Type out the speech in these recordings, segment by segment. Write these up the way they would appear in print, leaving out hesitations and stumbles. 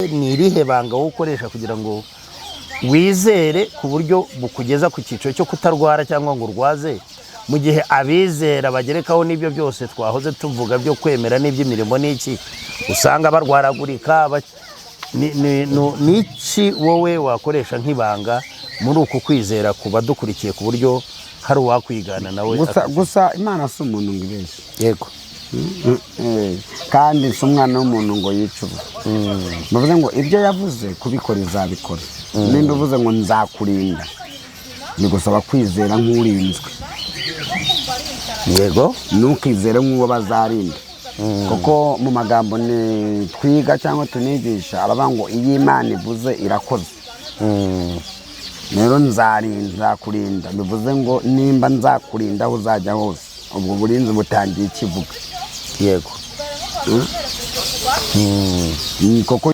Ni irihe banga wowe ukoresha kugira ngo wizere ku buryo bukugeza ku cyiciro cyo kutarwara cyangwa ngo urwaze, mu gihe abizera bagerekaho n'ibyo byose twahoze tuvuga byo kwemera n'iby'imirimo n'iki, usanga barwaragurika? Ni iki wowe wakoresha nk'ibanga muri uku kwizera ku badukurikiye, ku buryo hari uwakwigana nawe? Gusa gusa Imana si umuntu ngo ibeshye. Kandi si umwana w'umuntu ngo yicuze. Bavuze ngo ibyo yavuze kubikora izabikora. Nimba uvuze ngo nzakurinda, bigusaba kwizera nk'urinzwe. Ntukizere nk'uwo bazarinda, kuko mu magambo ni twiga cyangwa tunigisha aravuga ngo iyo Imana ivuze irakoze. Rero nzarinda, nzakurinda, bivuze ngo nimba nzakurinda, aho uzajya hose ubwo burinzi butangiye ikivuga. Koko.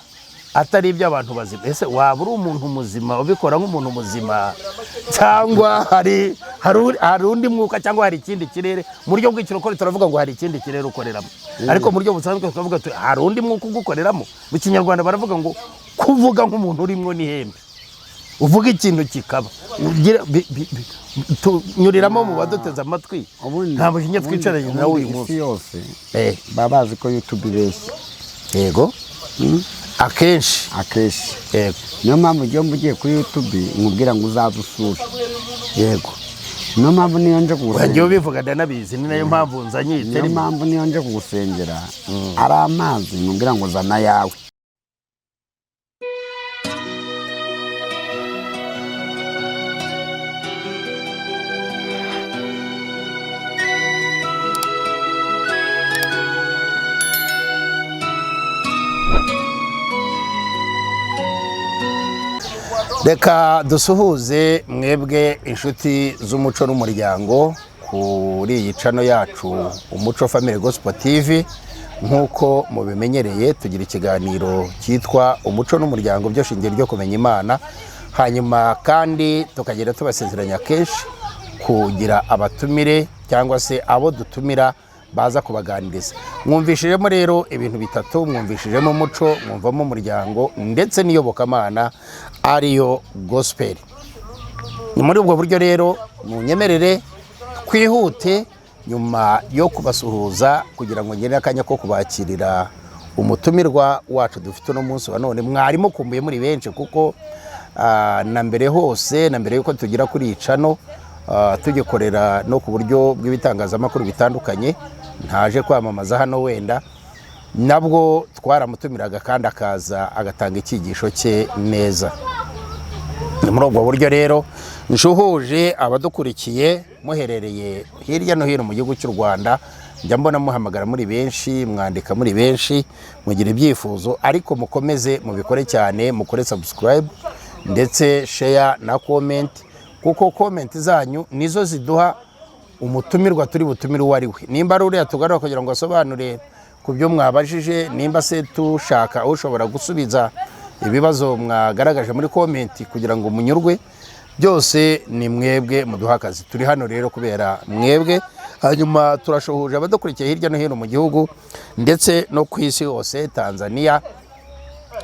Atari iby'abantu bazima, ese waba uri umuntu muzima ubikora nk'umuntu muzima, cyangwa hari undi mwuka, cyangwa hari ikindi kirere? Mu buryo bw'ikirokore turavuga ngo hari ikindi kirere ukoreramo, ariko mu buryo busanzwe tukavuga tuti hari undi mwuka ugukoreramo. Mu Kinyarwanda baravuga ngo kuvuga nk'umuntu urimo n'ihembe, uvuga ikintu kikaba. Tunyuriramo mu baduteze amatwi. Nta mujinya, twicaranye nawe uyu Ubundi munsi. Isi yose baba bazi ko YouTube ibeshya. Yego, akenshi. Akenshi. Niyo mpamvu iyo mvugiye kuri YouTube nkubwira ngo uzaze usure. Niyo mpamvu niyo nje Wagiye kugusengera ubivuga, ndanabizi, ni nayo mpamvu nzanye iyi Niyo terima. mpamvu niyo nje kugusengera ari amazi, nkubwira ngo zana ayawe. Reka dusuhuze mwebwe inshuti z'umuco n'umuryango kuri iyi channel yacu, Umuco Family Gospel TV. Nk'uko mubimenyereye, tugira ikiganiro cyitwa Umuco n'Umuryango, byo shingiro ryo kumenya Imana. Hanyuma kandi tukagenda tubasezeranya kenshi kugira abatumire cyangwa se abo dutumira baza kubaganiriza. Mwumvishijemo rero ibintu bitatu: mwumvishijemo umuco, mwumvamo umuryango, ndetse n'iyobokamana ariyo gospel. Ni muri ubwo buryo rero munyemerere twihute nyuma yo kubasuhuza, kugira ngo ngire akanya ko kubakirira umutumirwa wacu dufite uno munsi wa none. Mwarimo kumbuye muri benshi, kuko na mbere hose, na mbere yuko tugera kuri iyi channel, tugikorera no ku buryo bw'ibitangazamakuru bitandukanye, ntaje kwamamaza hano wenda, nabwo twaramutumiraga kandi akaza agatanga icyigisho cye neza. Ni muri ubwo buryo rero nshuhuje abadukurikiye muherereye hirya no hino mu gihugu cy'u Rwanda. Njya mbona muhamagara muri benshi, mwandika muri benshi, mugira ibyifuzo, ariko mukomeze mubikore cyane, mukore subscribe ndetse share na comment, kuko comment zanyu nizo ziduha umutumirwa turi butumire uwo ari we, nimba ari uriya tugarura kugira ngo asobanure ku byo mwabajije, nimba se tushaka ushobora gusubiza ibibazo mwagaragaje muri comment kugira ngo munyurwe. Byose ni mwebwe muduha akazi. Turi hano rero kubera mwebwe. Hanyuma turashuhuje abadukurikiye hirya no hino mu gihugu ndetse no ku isi hose. Tanzania,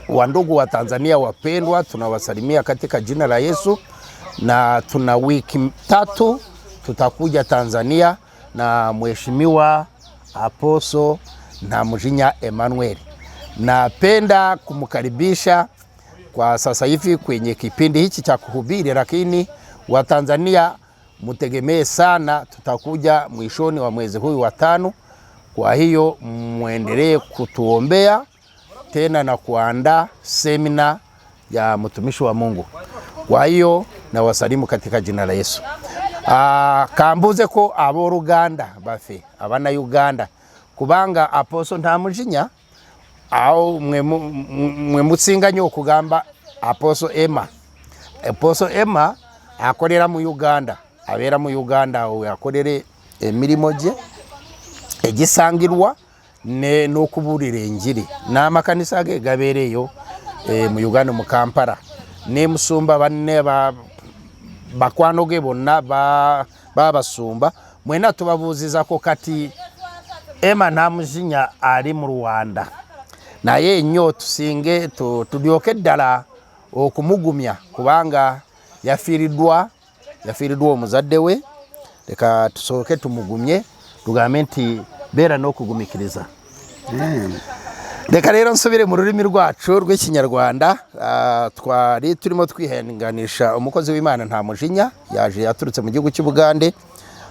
wandugu wa Tanzania wapendwa, tunawasalimia katika jina la Yesu, na tuna wiki 3 tutakuja Tanzania na Mheshimiwa Apostle Ntamujinya Emmanuel. Napenda kumkaribisha kwa sasa hivi kwenye kipindi hichi cha kuhubiri, lakini Watanzania mtegemee sana, tutakuja mwishoni wa mwezi huyu wa 5. Kwa hiyo muendelee kutuombea tena na kuandaa semina ya mtumishi wa Mungu. Kwa hiyo nawasalimu katika jina la Yesu. Kambuze ko abooluganda baffe abana Uganda, kubanga Apostle Ntamujinya awo mwe musinga nnyo okugamba Apostle Emma. Apostle Emma akolera mu Uganda, abeera mu Uganda, awo akolera emirimu gye egisangirwa n'okubuulira enjiri, n'amakanisa ge gabeereyo mu Uganda, mu Kampala, ne musumba banne bakwano ge bonna babasumba mwena tubabuuzizako. Kati Emma Ntamujinya ali mu Rwanda. Naye nnyo tusinge tulyoke ddala okumugumya, kubanga yafiiriddwa omuzadde we. Leka tusooke tumugumye, tugambe nti beera n'okugumikiriza. Reka rero nsubire mu rurimi rwacu rw'Ikinyarwanda. Twari turimo twihanganisha umukozi w'Imana nta mujinya, yaje aturutse mu gihugu cy'Ubugande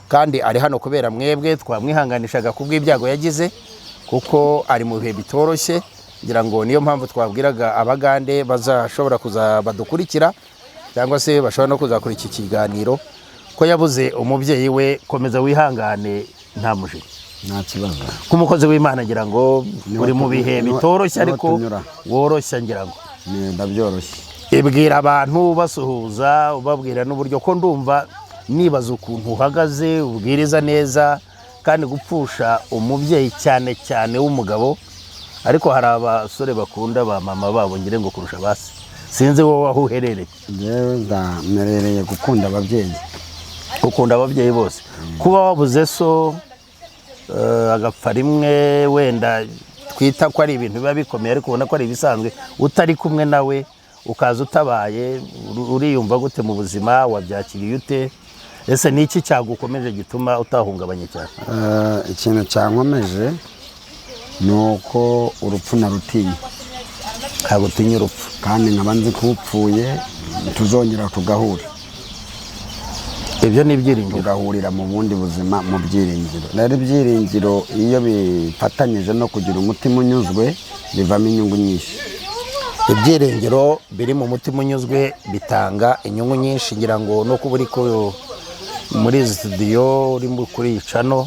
kandi ari hano kubera mwebwe. Twamwihanganishaga ku bw'ibyago yagize, kuko ari mu bihe bitoroshye. Ngira ngo niyo mpamvu twabwiraga Abagande bazashobora kuza badukurikira, cyangwa se bashobora no kuzakora iki kiganiro, ko yabuze umubyeyi we. Komeza wihangane nta mujinya. Nta kibazo. Nk'umukozi w'Imana, ngira ngo Niho uri mu bihe bitoroshye, niho ariko tunyura. woroshya, ngira ngo Ndabyoroshye. Ibwira abantu ubasuhuza, ubabwira n'uburyo ko ndumva nibaza ukuntu uhagaze ubwiriza neza, kandi gupfusha umubyeyi, cyane cyane w'umugabo. Ariko hari abasore bakunda ba mama babo, ngire ngo kurusha basi. Sinzi wowe aho uherereye. Njyewe ndamerereye gukunda ababyeyi. Ukunda ababyeyi bose. Kuba wabuze so, agapfa rimwe, wenda twita ko ari ibintu biba bikomeye, ariko ubona ko ari ibisanzwe, utari kumwe nawe, ukaza utabaye, uriyumva gute mu buzima? Wabyakiriye ute? Ese ni iki cyagukomeje gituma utahungabanye cyane? Ikintu cyankomeje ni uko urupfu narutinya. Ntabwo utinya urupfu. Kandi nkaba nzi ko upfuye tuzongera tugahura. Ibyo ni ibyiringiro. Tugahurira mu bundi buzima, mu byiringiro. Rero ibyiringiro iyo bifatanyije no kugira umutima unyuzwe, bivamo inyungu nyinshi. Ibyiringiro biri mu mutima unyuzwe bitanga inyungu nyinshi. Ngira ngo no kuba uri muri izi studio, uri kuri iyi channel,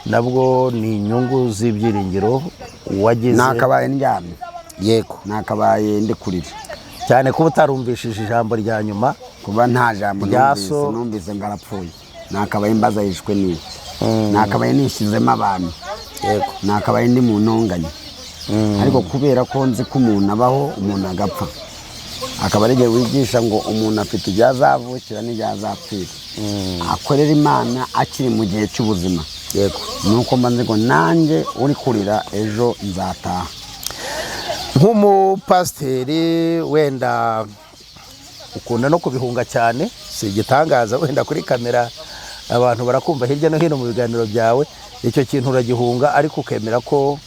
nabwo ni inyungu z'ibyiringiro wagize. Nakabaye ndyamye. Nakabaye ndi kurira. Cyane kuba utarumvishije ijambo rya nyuma. Kuba nta jambo Rya numvise. so. Numvise ngo arapfuye, nakabaye mbaza yishwe n'iki, nakabaye nishyizemo abantu, nakabaye ndi mu ntonganya. Ariko kubera ko nzi ko umuntu abaho, umuntu agapfa, akaba ari igihe wigisha ngo umuntu afite igihe azavukira n'igihe azapfira, akorera Imana akiri mu gihe cy'ubuzima. Nuko mba nzi ngo nanjye uri kurira ejo nzataha. Nk'umupasiteri, wenda ukunda no kubihunga cyane, si igitangaza. Wenda kuri kamera abantu barakumva hirya no hino mu biganiro byawe, icyo kintu uragihunga, ariko ukemera ko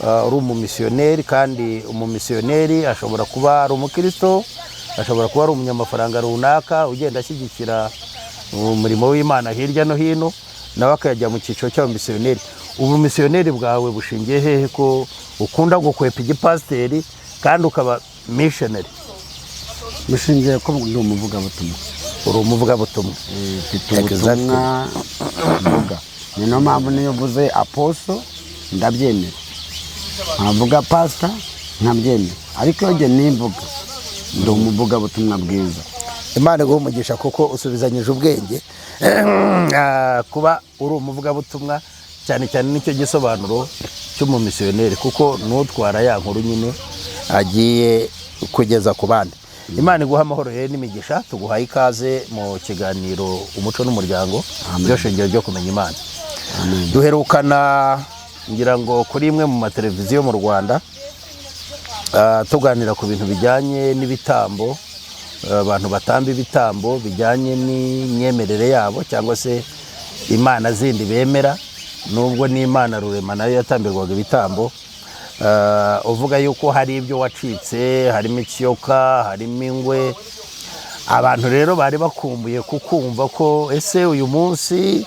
uri umumisiyoneri. Kandi umumisiyoneri ashobora kuba ari umukristo, ashobora kuba ari umunyamafaranga runaka ugenda ashyigikira umurimo w'Imana hirya no hino, nawe akajya mu cyiciro cy'abamisiyoneri. Ubumisiyoneri bwawe bushingiye hehe, ko ukunda gukwepa igipasiteri kandi ukaba missionary? Bushingiye ko ndi umuvugabutumwa. Uri umuvugabutumwa. Mfite ubutumwa mvuga. Ni niyo mpamvu niyo mvuze apostle ndabyemera, nkavuga pasita nkabyemera, ariko iyo njye nimvuga ndi umuvugabutumwa bwiza. Imana iguha umugisha kuko usubizanyije ubwenge. Kuba uri umuvugabutumwa cyane cyane nicyo gisobanuro cy'umumisiyoneri, kuko n'utwara ya nkuru nyine agiye kugeza ku bandi. Imana iguha amahoro rero n'imigisha. Tuguhaye ikaze mu kiganiro Umuco n'Umuryango, byo shingiro ryo kumenya Imana. Duherukana, ngira ngo kuri imwe mu mateleviziyo mu Rwanda, tuganira ku bintu bijyanye n'ibitambo, abantu batamba ibitambo bijyanye n'imyemerere yabo cyangwa se imana zindi bemera, nubwo n'Imana Rurema nayo yatambirwaga ibitambo. Uvuga yuko hari ibyo wacitse, harimo ikiyoka, harimo ingwe. Abantu rero bari bakumbuye kukumva ko ese uyu munsi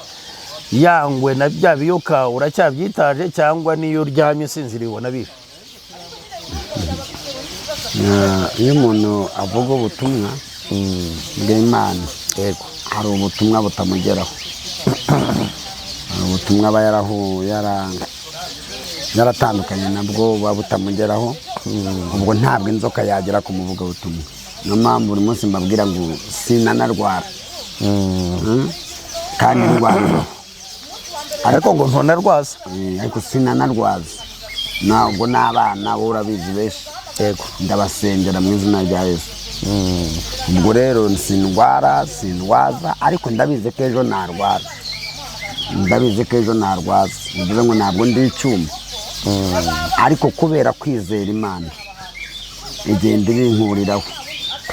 yangwe na bya biyoka uracyabyitaje, cyangwa niyo uryamye usinziriye ubona bije? Iyo umuntu avuga ubutumwa bw'Imana, hari ubutumwa butamugeraho, hari ubutumwa aba yaratandukanye nabwo buba butamugeraho. Ubwo ntabwo inzoka yagera ku muvugabutumwa. Niyo mpamvu buri munsi mbabwira ngo sinanarwara. Kandi ndwara ibaho. Ariko ngo ntunarwaza. Ariko sinanarwaza. Ntabwo n'abana bo urabizi benshi, ndabasengera mu izina rya Yesu. Ubwo rero sindwara, sindwaza, ariko ndabizi ko ejo narwara, ndabizi ko ejo narwaza. Bivuze ngo ntabwo ndi icyuma. Ariko kubera kwizera Imana igenda ibinkuriraho,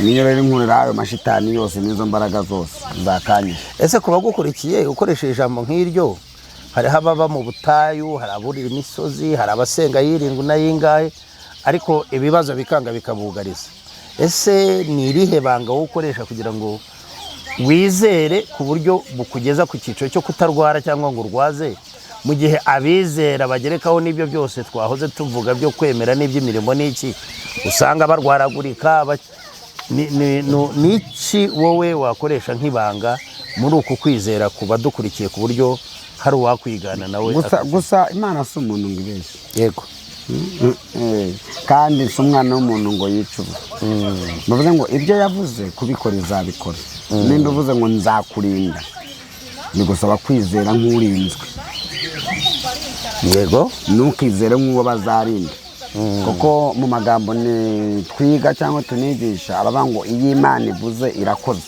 niyo rero inkuriraho ayo mashitani yose n'izo mbaraga zose zakanyishe. Ese ku bagukurikiye, ukoresheje ijambo nk'iryo, hariho ababa mu butayu, hari aburira imisozi, hari abasenga yirindwi n'ayingahe, ariko ibibazo bikanga bikabugariza. Ese ni irihe banga wowe ukoresha kugira ngo wizere ku buryo bukugeza ku cyiciro cyo kutarwara cyangwa ngo urwaze, mu gihe abizera bagerekaho n'ibyo byose twahoze tuvuga byo kwemera n'iby'imirimo n'iki, usanga barwaragurika? Ni iki wowe wakoresha nk'ibanga muri uku kwizera ku badukurikiye, ku buryo hari uwakwigana nawe? Gusa Imana si umuntu ngo ibeshye. Kandi si umwana w'umuntu ngo yicuze. Bivuze ngo ibyo yavuze kubikora izabikora. Nimba uvuze ngo nzakurinda, bigusaba kwizera nk'urinzwe. Ntukizere nk'uwo bazarinda, kuko mu magambo ni twiga cyangwa tunigisha aravuga ngo iyo Imana ivuze irakoze.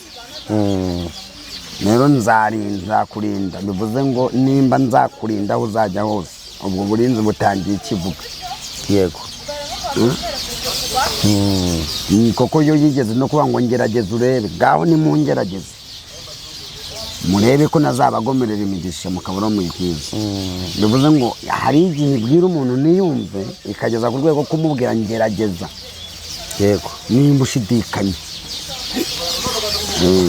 Rero nzarinda, nzakurinda, bivuze ngo nimba nzakurinda aho uzajya hose, ubwo burinzi butangiye ikivuga. Koko iyo yigeze no kuvuga ngo ngerageze urebe, ngaho nimungerageze murebe ko nazabagomerera imigisha mukabura muyikwiza. Bivuze ngo hari igihe ibwira umuntu ntiyumve, ikageza ku rwego kumubwira ngerageza nimba ushidikanya.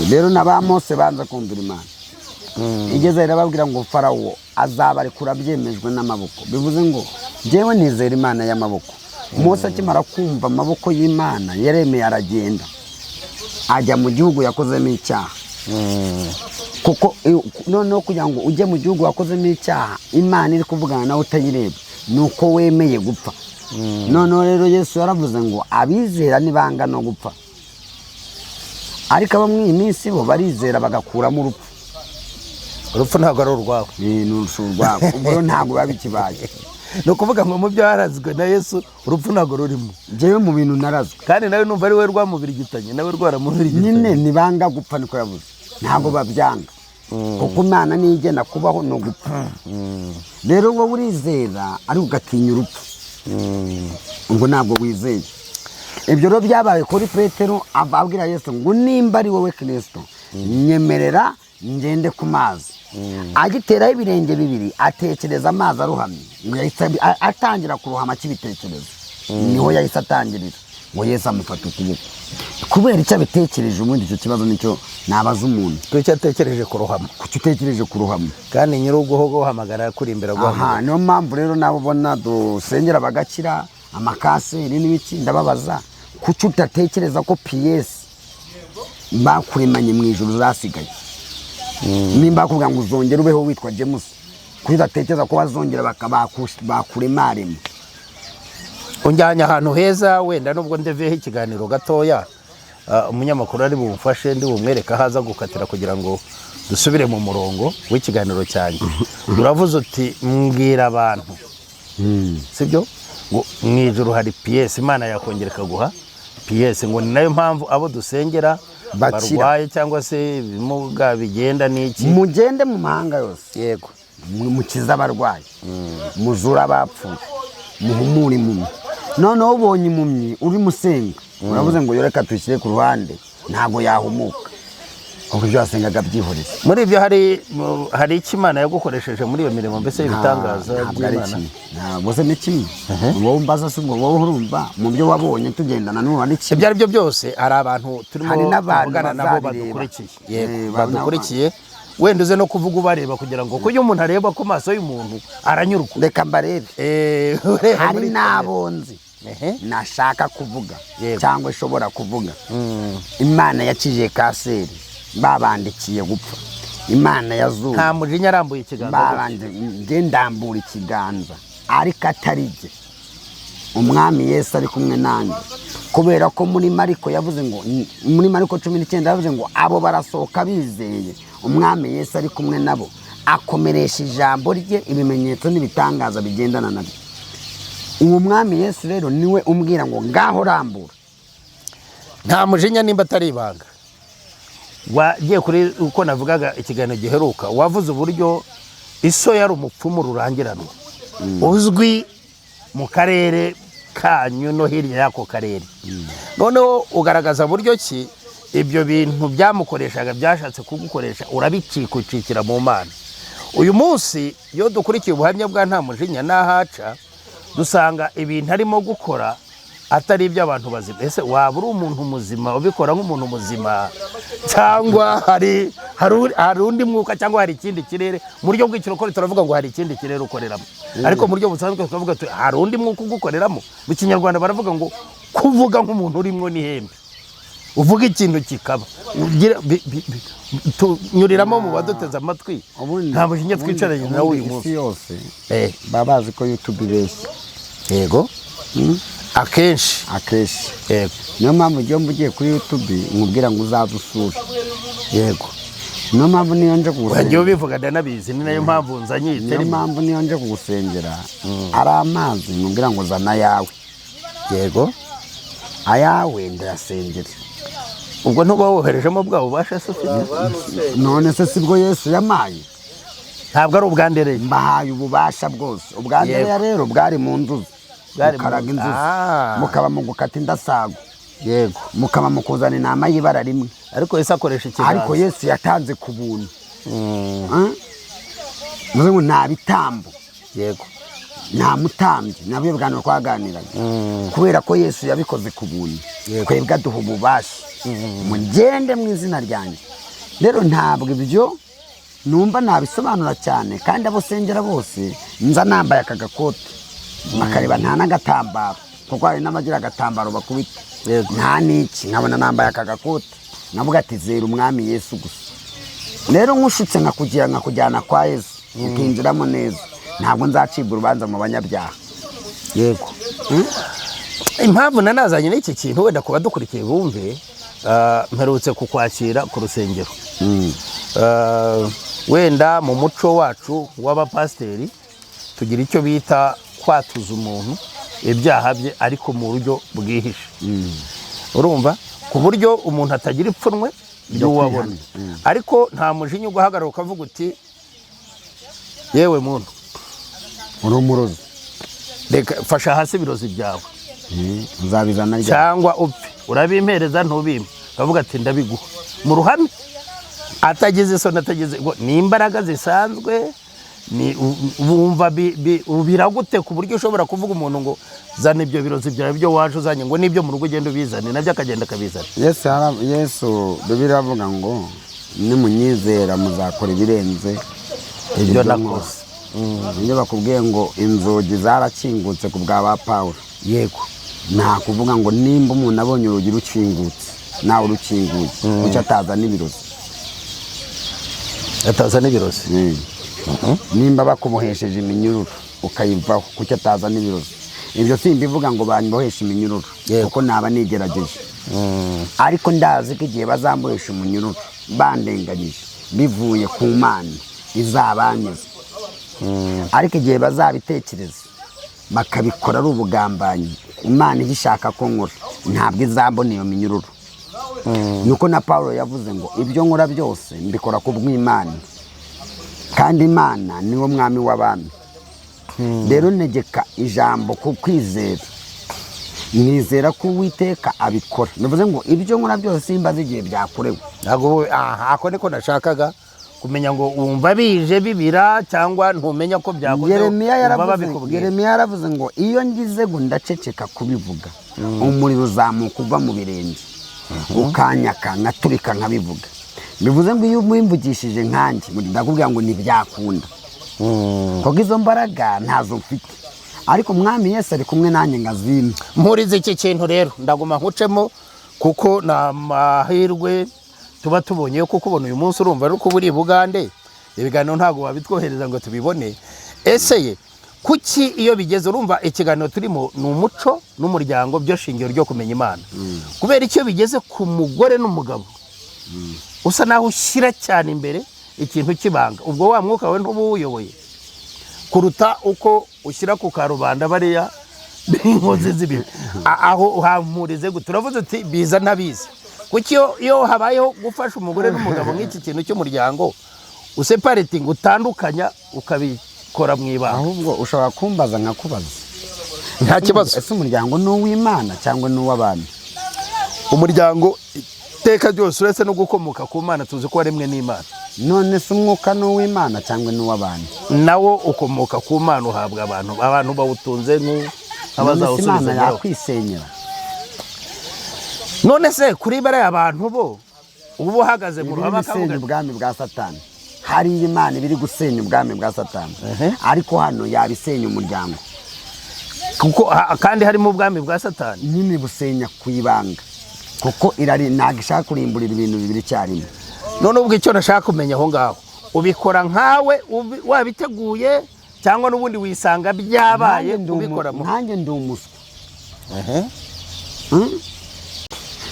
Rero na ba Mose banze kumvira Imana, igeze irababwira ngo Farawo azabarekura byemejwe n'amaboko. Bivuze ngo njyewe nizera Imana y'amaboko. Mose akimara kumva amaboko y'Imana yaremeye, aragenda ajya mu gihugu yakozemo icyaha. Kuko noneho kugira ngo ujye mu gihugu wakozemo icyaha, Imana iri kuvugana nawe utayireba, ni uko wemeye gupfa. Noneho rero Yesu yaravuze ngo abizera nibanga no gupfa, ariko abo muri iyi minsi bo barizera bagakuramo urupfu. Urupfu ntabwo ari urwawe. Ni urupfu rwabo, ubwo rero ntabwo biba bikibaye. Ni ukuvuga ngo mu byo yarazwe na Yesu, urupfu ntabwo rurimo. Njyewe mu bintu narazwe. Kandi nawe numva ari we rwamubirigitanye, nawe rwaramubirigitanye. Nyine nibanga gupfa, niko yavuze, ntabwo babyanga, kuko Imana niyo igena kubaho no gupfa. Rero wowe urizera ariko ugatinya urupfu, ubwo ntabwo wizeye. Ibyo rero byabaye kuri Petero, ava abwira Yesu ngo nimba ari wowe Kirisito, nyemerera ngende ku mazi. Agiteraho ibirenge bibiri atekereza amazi aruhamye, ngo yahise atangira kurohama akibitekereza. Niho yahise atangirira, ngo Yesu amufata ukuboko. Kubera icyo abitekereje? Ubundi icyo kibazo nicyo nabaza umuntu. Kuko icyo atekereje kurohama. Kuki utekereje kurohama? Kandi nyir'ubwo guhamagara kuri imbere aguhamagara. Niyo mpamvu rero nabo ubona dusengera bagakira amakanseri n'ibiki, ndababaza: kuki udatekereza ko pièces bakuremanye mu ijuru zasigaye? Nimba bakubwira ngo uzongere ubeho witwa James, kuki udatekereza ko bazongera bakuremarema? Unjyanye ahantu heza. Wenda nubwo ndeveho ikiganiro gatoya, umunyamakuru ari bumufashe, ndi bumwereke aho aza gukatira kugira ngo dusubire mu murongo w'ikiganiro cyanjye. Uravuze uti mbwira abantu, sibyo, ngo mu ijuru hari pièces, Imana yakongera ikaguha pièces, ngo ni nayo mpamvu abo dusengera Bakira. barwaye cyangwa se ibimuga bigenda n'iki. Mugende mu mahanga yose, mukize abarwayi, muzure abapfuye, muhumure impumyi. Noneho ubonye impumyi urimo usenga, uravuze ngo reka tuyishyire ku ruhande, ntabwo yahumuka, ubwo ibyo wasengaga byihoreze. Muri ibyo hari icyo Imana yagukoresheje muri iyo mirimo, mbese ibitangaza Ntabwo ari by'Imana? kimwe, ntabwo se ni kimwe wowe umbaza? Si ubwo wowe urumva mu byo wabonye tugendana n'ubu ari kimwe? Ibyo ari byo byose, hari abantu turimo Hari n'abantu tuvugana nabo bazabireba. badukurikiye. Yego, badukurikiye. Wenda uze no kuvuga ubareba, kugira ngo, kuko iyo umuntu areba ku maso y'umuntu aranyurwa. Reka mbarebe. Ureba Hari muri n'abo nzi nashaka kuvuga cyangwa ishobora kuvuga. Imana yakijije kanseri babandikiye gupfa, Imana yazuye Nta mujinya, arambuye ikiganza gutya. Babanje njye ndambura ikiganza, ariko atari jye, Umwami Yesu ari kumwe nanjye, kubera ko muri Mariko yavuze ngo, muri Mariko 19 yavuze ngo abo barasohoka bizeye Umwami Yesu ari kumwe nabo, akomeresha ijambo rye ibimenyetso n'ibitangaza bigendana nabyo. Uwo Mwami Yesu rero niwe umbwira ngo ngaho rambura. Nta mujinya, nimba atari ibanga, wagiye kuri uko navugaga ikiganiro giheruka, wavuze uburyo iso yari umupfumu rurangiranwa uzwi. Mu karere kanyu no hirya y'ako karere. Noneho ugaragaza buryo ki ibyo bintu byamukoreshaga byashatse kugukoresha, urabicika, ucikira mu Mana. Uyu munsi iyo dukurikiye ubuhamya bwa Nta Mujinya n'ahaca, dusanga ibintu arimo gukora atari iby'abantu bazima. Ese waba uri umuntu muzima ubikora nk'umuntu muzima, cyangwa hari undi mwuka, cyangwa hari ikindi kirere? Mu buryo bw'ikirokore turavuga ngo hari ikindi kirere ukoreramo, ariko mu buryo busanzwe turavuga tuti hari undi mwuka ugukoreramo. Mu Kinyarwanda baravuga ngo kuvuga nk'umuntu urimo n'ihembe, uvuga ikintu kikaba. Tunyuriramo mu baduteze amatwi. Ubundi Nta Mujinya twicaranye nawe uyu ubundi munsi. Isi yose baba bazi ko YouTube ibeshya. Yego, akenshi. Akenshi. Yego. Niyo mpamvu iyo mvugiye kuri YouTube nkubwira ngo uzaze usure. Yego. Niyo mpamvu niyo nje Wagiye kugusengera ubivuga, ndanabizi, ni nayo mpamvu nzanye iyi niyo terime. mpamvu niyo nje kugusengera ari amazi, nkubwira ngo zana ayawe. Ayawe ndayasengera. Ubwo ntuba woherejemo bwa bubasha se ufite? None se sibwo Yesu yamaye? Ntabwo ari ubwandereye. Mbahaye ububasha bwose. Ubwa Andereya rero bwari mu nzuzi. Bwari mu Mukaraga inzuzi, mukaba mu gukata indasago, mukaba mu kuzana intama y'ibara rimwe. Ariko Yesu akoresha ikiganza. Ariko Yesu yatanze ku buntu. Ah? Bivuze ngo nta bitambo, nta mutambyi, nabyo biganiro twaganiraga, kubera ko Yesu yabikoze ku buntu. Twebwe aduha ububasha, mugende mu izina ryanjye. Rero ntabwo ibyo numva nabisobanura cyane, kandi abo sengera bose nza nambaye aka gakoti bakareba, nta n'agatambaro, kuko hari n'abagira agatambaro bakubita. Nta n'iki, nkabona nambaye aka gakoti, nkavuga ati zera Umwami Yesu gusa. Rero nkushutse nkakugira nkakujyana kwa Yesu, ukinjiramo neza, ntabwo nzacibwa urubanza mu banyabyaha. Yego. Impamvu nanazanye n'iki kintu, wenda ku badukurikiye bumve, mperutse kukwakira ku rusengero. Wenda mu muco wacu w'abapasiteri tugira icyo bita kwatuza umuntu ibyaha bye, ariko mu buryo bwihishe, urumva, ku buryo umuntu atagira ipfunwe ry'uwo abona. Ariko Nta Mujinya uguhagarara ukavuga uti: "Yewe muntu, Uri umurozi." Reka fasha hasi ibirozi byawe." Uzabizana ryari? Cyangwa upfe, urabimpereza ntubimpe? Ukavuga ati: "Ndabiguha," mu ruhame, atagize isoni, atagize ngo ni imbaraga zisanzwe. Ni wumva biragute ku buryo ushobora kuvuga umuntu ngo: "Zana ibyo birozi byawe byo waje uzanye," ngo n'ibyo mu rugo ugenda ubizane, nabyo akagenda akabizana? Yesu, Bibiliya iravuga ngo nimunyizera muzakora ibirenze ibyo nakoze. Iyo bakubwiye ngo inzugi zarakingutse ku bwa ba Pawulo, nta kuvuga ngo nimba umuntu abonye urugi rukingutse nawe urukinguye, kuki atazana ibirozi? Atazana ibirozi. Nimba bakubohesheje iminyururu ukayivaho, kuki atazana ibirozi? Ibyo simbivuga ngo banboheshe iminyururu, kuko naba nigerageje, ariko ndazi ko igihe bazambohesha umunyururu bandenganyije bivuye ku Mana izabankiza. Ariko igihe bazabitekereza bakabikora ari ubugambanyi, Imana igishaka ko nkora, ntabwo izambona iyo minyururu. Nuko na Paul yavuze ngo ibyo nkora byose mbikora ku bw'Imana, kandi Imana niwo mwami w'abami. Rero ntegeka ijambo ku kwizera, nizera ko Uwiteka abikora. Bivuze ngo ibyo nkora byose simbaza igihe byakorewe. Ntabwo aha ako niko nashakaga kumenya, ngo wumva bije bibira cyangwa ntumenya ko byakoze? Yeremiya wumva yaravuze. Babikubwira. Yeremiya yaravuze ngo iyo ngize ngo ndaceceka kubivuga, umuriro uzamuka uva mu birenge ukanyaka nkaturika nkabivuga. Bivuze ngo iyo umwimvugishije nkanjye, ndakubwira ngo ntibyakunda, kuko izo mbaraga ntazo mfite, ariko Umwami Yesu ari kumwe nanjye ngazimpa. Mpurize iki kintu rero, ndaguma nkucemo kuko ni amahirwe tuba tubonye yo kukubona uyu munsi. Urumva ari uko uri i Bugande, ibiganiro ntabwo wabitwohereza ngo tubibone. Ese ye kuki iyo bigeze, urumva ikiganiro turimo ni umuco n'umuryango byo shingiro ryo kumenya Imana, kubera icyo bigeze ku mugore n'umugabo usa naho ushyira cyane imbere ikintu cy'ibanga, ubwo wa mwuka we ntuba uwuyoboye kuruta uko ushyira ku karubanda bariya b'inkozi z'ibibi? Aho uhampurize gute? Turavuze uti biza ntabizi. Kuki iyo habayeho gufasha umugore n'umugabo nk'iki kintu cy'umuryango, useparatinga, utandukanya, ukabikora mu ibanga? Ahubwo ushobora kumbaza nkakubaza. Nta kibazo. Ese umuryango ni uw'Imana cyangwa ni uw'abantu? Umuryango iteka ryose, uretse no gukomoka ku Mana, tuzi ko waremwe n'Imana. None se umwuka ni uw'Imana cyangwa ni uw'abantu? Nawo ukomoka ku Mana, uhabwa abantu, abantu bawutunze None se Imana nk'abazawusubiza nyirawo. yakwisenyera? None se kuri bariya abantu bo uba uhagaze mu Ibiri ruhame gusenya akavuga ubwami bwa Satani, hariya Imana ibiri gusenya ubwami bwa Satani, Ehe. ariko hano yabisenya umuryango. Kuko kandi harimo ubwami bwa Satani. Nyine busenya ku ibanga, kuko irari ntabwo ishaka kurimburira ibintu bibiri icyarimwe. None ubwo icyo nashaka kumenya aho ngaho, ubikora nkawe wabiteguye cyangwa n'ubundi wisanga byabaye Nanjye ndi umu- ubikora mu Nanjye ndi umuswa. Ehe.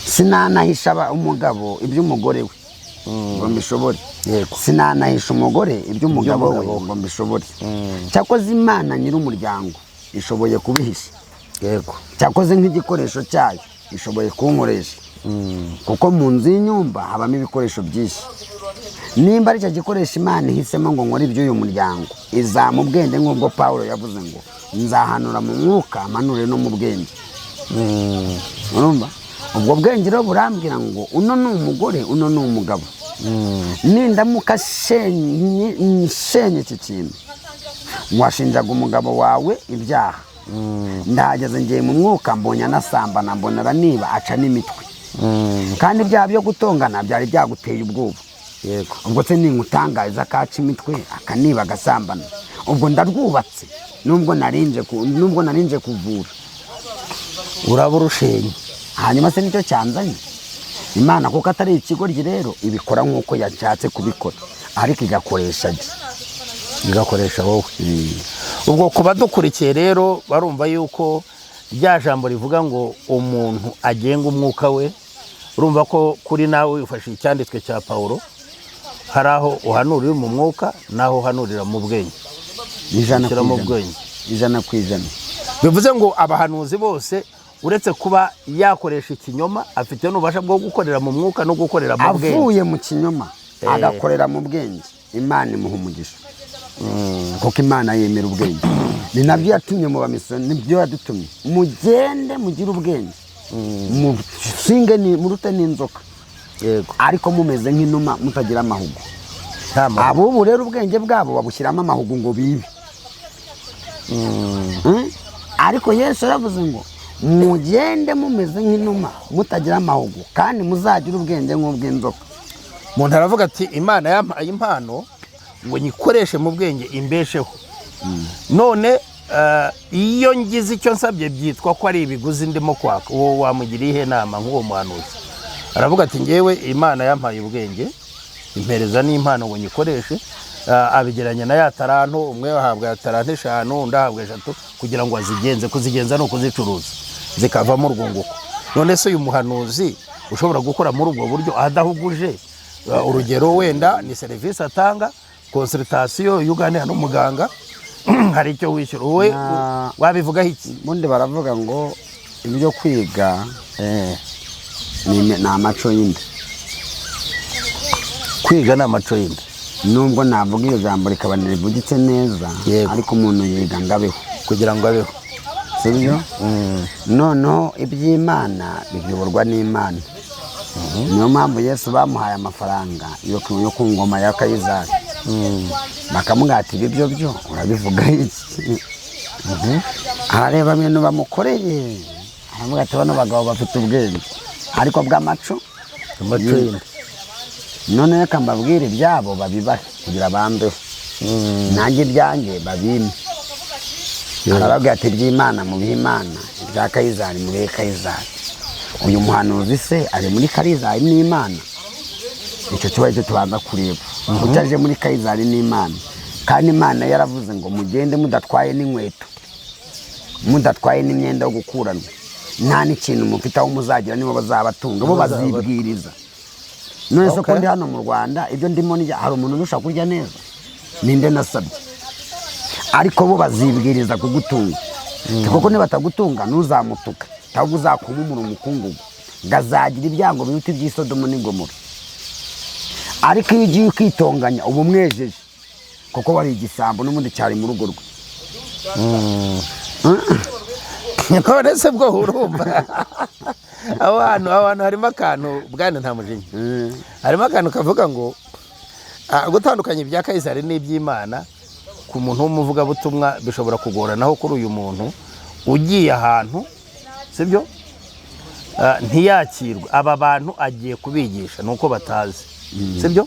Sinanahisha umugabo iby'umugore we ngo mbishobore. Sinanahisha umugore iby'umugabo we Iby'umugabo we. ngo mbishobore. Cyakoze Imana nyir'umuryango ishoboye kubihisha. Cyakoze nk'igikoresho cyayo ishoboye kunkoresha, kuko mu nzu y'inyumba habamo ibikoresho byinshi. Nimba ari icyo gikoresho Imana ihisemo ngo nkore iby'uyu muryango, izampa ubwenge nk'ubwo Paul yavuze ngo nzahanura mu mwuka, manure no mu bwenge. Urumva ubwo bwenge rero burambwira ngo uno ni umugore, uno ni umugabo. Nindamuka nshenye iki kintu, washinjaga umugabo wawe ibyaha, ndahageze ngiye mu mwuka, mbonye anasambana, mbona araniba, aca n'imitwe, kandi ibyaha byo gutongana byari byaguteye ubwoba. Ubwo se ninkutangariza akaca imitwe, akaniba, agasambana, ubwo ndarwubatse nubwo narinje kuvura? Uraba urushenye. Hanyuma se nicyo cyanzanye? Imana kuko atari ikigoryi rero ibikora nk'uko yashatse kubikora, ariko igakoresha jye. Igakoresha wowe. Ubwo ku badukurikiye rero barumva yuko rya jambo rivuga ngo umuntu agenga umwuka we, urumva ko kuri nawe wifashe icyanditswe cya Pawulo, hari aho uhanurira mu mwuka n'aho uhanurira mu bwenge. 100 ku Ushyiramo ijana. ubwenge. 100%. Bivuze ngo abahanuzi bose, uretse kuba yakoresha ikinyoma, afite n'ububasha bwo gukorera mu mwuka no gukorera mu bwenge. Avuye mu kinyoma agakorera mu bwenge, Imana imuha umugisha, kuko Imana yemera ubwenge. Ni nabyo yatumye mu bamisiyoni, nibyo yadutumye: mugende mugire ubwenge, musinge murute n'inzoka, ariko mumeze nk'inuma, mutagira amahugu. Nta mahoro. Abubu rero ubwenge bwabo babushyiramo amahugu ngo bibe. Ariko Yesu yaravuze ngo mugende mumeze nk'inuma, mutagira amahugu, kandi muzagire ubwenge nk'ubw'inzoka. Umuntu aravuga ati Imana yampaye impano ngo nyikoreshe mu bwenge imbesheho, none iyo ngize icyo nsabye byitwa ko ari ibiguzi ndimo kwaka. Uwo wamugira iyihe nama nk'uwo muhanuzi? Aravuga ati ngewe Imana yampaye ubwenge, impereza n'impano ngo nyikoreshe. Abigeranya na ya taranto, umwe ahabwa ya taranto 5, undi ahabwa 3 kugira ngo azigenze. Kuzigenza ni ukuzicuruza zikavamo urwunguko. None se uyu muhanuzi ushobora gukora muri ubwo buryo adahuguje, urugero wenda ni serivisi atanga, consultation, iyo uganira n'umuganga hari icyo wishyura, wowe wabivugaho iki? Ubundi baravuga ngo ibyo kwiga ni amaco y'inda. Kwiga ni amaco y'inda. Nubwo navuga iyo jambo rikaba ntirivugitse neza, ariko umuntu yiga ngo abeho. Kugira ngo abeho. Sibyo? Noneho iby'Imana biyoborwa n'Imana. Niyo mpamvu Yesu bamuhaye amafaranga yo ku ngoma ya Kayizari, bakamubwira ati ibi byo byo urabivuga iki? Arareba ibintu bamukoreye, aravuga ati bano bagabo bafite ubwenge ariko bw'amaco Amaco y'inda. None reka mbabwire, ibyabo babibahe kugira bambeho, nanjye ibyanjye babime. Arababwira ati iby'Imana mubihe Imana, ibya Kayizari mubihe Kayizari. Uyu muhanuzi se ari muri Kayizari n'Imana? Icyo kibazo cyo tubanza kureba, kuko aje muri Kayizari n'Imana, kandi Imana yaravuze ngo mugende mudatwaye n'inkweto, mudatwaye n'imyenda yo gukuranwa, nta n'ikintu mufite, aho muzagira nibo bazabatunga, bo bazibwiriza. None se ko ndi hano mu Rwanda, ibyo ndimo ndya, hari umuntu urusha kurya neza? Ninde nasabye? Ariko bo bazibwiriza kugutunga, kuko nibatagutunga ntuzamutuka, ahubwo uzakumumura umukungugu, ngo azagira ibyago biruta iby'isodomo n'Igomora. Ariko iyo ugiye ukitonganya, uba umwejeje, kuko wari igisambo n'ubundi cyari mu rugo rwe. None se bwo urumva aho hantu harimo akantu, bwana, nta mujinya, harimo akantu kavuga ngo gutandukanya ibya Kayisari n'iby'Imana ku muntu w'umuvugabutumwa bishobora kugoranaho kuri uyu muntu ugiye ahantu, sibyo? Ntiyakirwe. Aba bantu agiye kubigisha ni uko batazi, sibyo?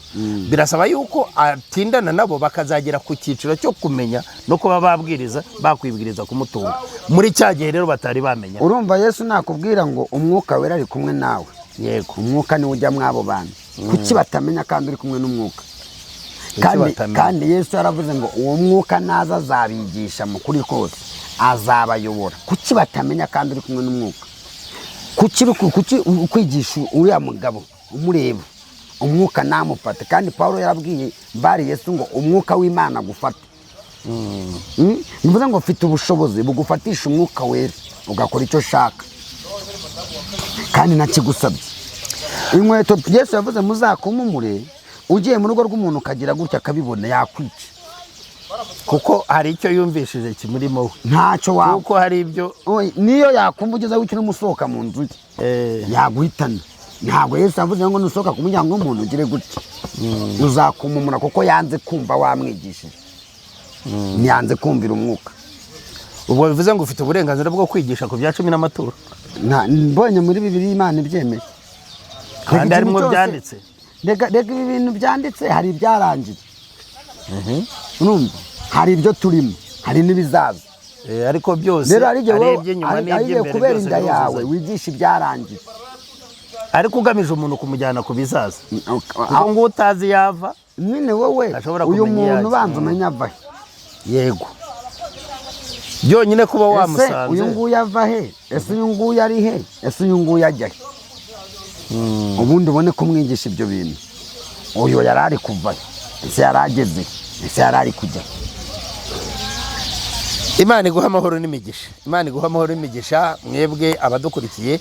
Birasaba yuko atindana nabo bakazagera ku cyiciro cyo kumenya no kuba babwiriza, bakwibwiriza kumutunga muri cya gihe rero batari bamenya. Urumva, Yesu nakubwira ngo Umwuka Wera ari kumwe nawe. Umwuka niwe ujya mw'abo bantu. Kuki batamenya kandi uri kumwe n'Umwuka? Kandi, batamenya? kandi Yesu yaravuze ngo uwo Mwuka naza azabigisha mu kuri kose, azabayobora. Kuki batamenya kandi uri kumwe n'Umwuka? Kuki kwigisha uriya mugabo umureba, Umwuka namufate? Kandi Paul yarabwiye bari Yesu ngo Umwuka w'Imana agufate. Bivuze ngo mfite ubushobozi bugufatisha Umwuka Wera, ugakora icyo ushaka kandi nakigusabye. Inkweto Yesu yavuze muzakumumure, ugiye mu rugo rw'umuntu ukagira gutya akabibona, yakwica. Kuko hari icyo yumvishije kimurimo we. Ntacyo waba. Kuko hari ibyo. Oye, niyo yakumva ugeze aho ukiri umusohoka mu nzu ye, yaguhitana. Ntabwo Yesu yavuze ngo nusohoka ku muryango w'umuntu ugire gutya uzakumumura, kuko yanze kumva wamwigishije, ntiyanze kumvira Umwuka. Ubwo bivuze ngo ufite uburenganzira bwo kwigisha ku bya cumi n'amaturo? Mbonye muri Bibiri Imana ibyemeye. Kandi Reka harimo ikintu cyose- byanditse. Reka ibi bintu byanditse, hari ibyarangiye, urumva, hari ibyo turimo, hari n'ibizaza. Ariko byose Rero hari igihe ari wowe- iby'inyuma hari igihe n'iby'imbere, kubera byose inda yawe biruzuzanya. wigisha ibyarangiye. Ariko ugamije umuntu kumujyana ku bizaza, kuko ngo utazi yava Nyine wowe ashobora uyu kumenya iyo muntu ajya. banza umenye ava he. Yego, byonyine kuba Ese wamusanze. uyu nguyu ava he? Ese uyu nguyu ari he? Ese uyu nguyu ajya he? Ubundi ubone kumwigisha ibyo bintu. Uyu yari ari kuva he? Ese yari ageze he? Ese yari ari kujya he? Imana iguha amahoro n'imigisha, Imana iguha amahoro n'imigisha. Mwebwe abadukurikiye,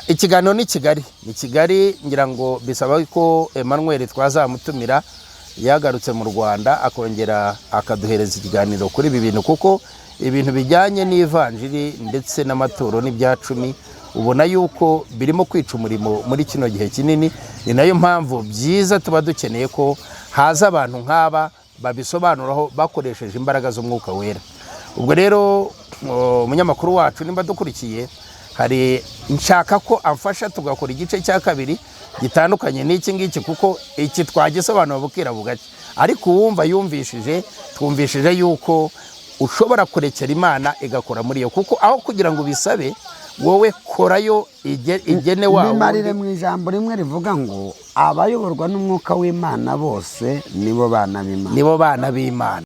ikiganiro ni Kigali, ni Kigali. Ngira ngo bisaba ko Emmanuel twazamutumira yagarutse mu Rwanda, akongera akaduhereza ikiganiro kuri ibi bintu, kuko ibintu bijyanye n'ivanjiri ndetse n'amaturo n'ibya cumi ubona yuko birimo kwica umurimo muri kino gihe kinini. Ni nayo mpamvu byiza tuba dukeneye ko haza abantu nk'aba babisobanuraho bakoresheje imbaraga z'Umwuka Wera. Ubwo rero umunyamakuru wacu nimba dukurikiye, hari nshaka ko amfasha tugakora igice cya kabiri gitandukanye n'iki ngiki, kuko iki twagisobanura bukira bugacya. Ariko uwumva yumvishije, twumvishije yuko ushobora kurekera Imana igakora muri yo, kuko aho kugira ngo ubisabe wowe korayo igene wa Bimarire wundi. mu ijambo rimwe rivuga ngo abayoborwa n'Umwuka w'Imana bose nibo bana b'Imana. Nibo bana b'Imana.